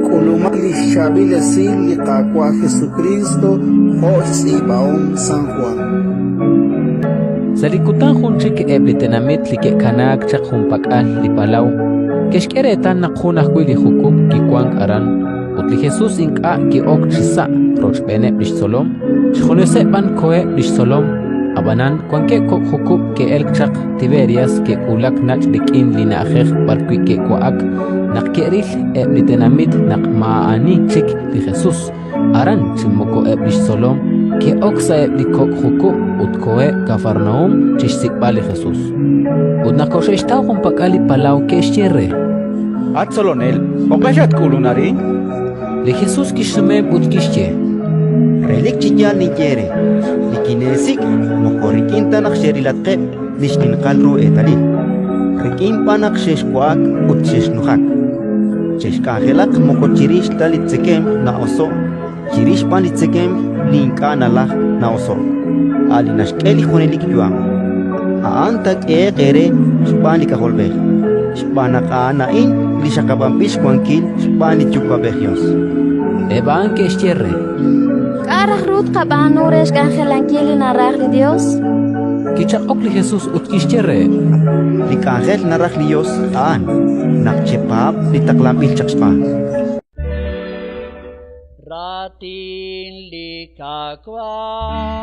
K'ulumaq li xChaab'il Esil li Qaawa' Jesukriist jo' xtz'iib'ahom San Jwan. Sa' li kutan jun chik eb' li tenamit li ke'kanaak chaq junpak'al li palaw ke'xk'e reetal naq jun ajwi' li jukub' kiwank aran ut li Jesus ink'a' ki'ok chisa' rochb'eeneb' li xtzolom, xjuneseb' b'an koheb' li xtzolom. Ab'anan wankeb' kok' jukub' ke'elk chaq Tiberias ke'wulak nach' rik'in li na'ajej b'arwi' ke'wa'ak. Naq ke'ril eb' li tenamit naq maa'ani chik li Jesus aran chi moko eb' li xtzolom, ke'ok sa'eb' li kok' jukub' ut koheb' Kafarnaúm chi xsik'b'al li Jesus. Ut naq koxe'xtaw junpak'al li palaw, ke'xye re: At Tzolonel, jo'q'e xatk'ulunk arin? Li Jesus kixsumeheb' ut kixye: Relik chi yaal ninye eere, li kineesik' moko rik'in ta naq xerilatqeb' li xninqal ru eetalil, rik'in b'an naq xexwa'ak ut xexnujak. Chexk'anjelaq moko chirix ta li tzekemq na'oso'k, chirix b'an li tzekemq li ink'a' nalajk na'oso'k, a' li naxk'e li junelik yu'am. A'an taak'ehe'q eere xb'aan li K'ajolb'ej, xb'aan naq a'an a'in li xaqab'anb'il xwankil xb'aan li Yuwa'b'ej Yos. Eb' a'an ke'xye re: K'a' raj ru tqab'aanu re xk'anjelankil li naraj li Yos? Kichaq'ok li Jesus ut kixye reheb': Li k'anjel naraj li Yos a'an naq chepaab' li taqlanb'il chaq xb'aan. Raatin li Qaawa'.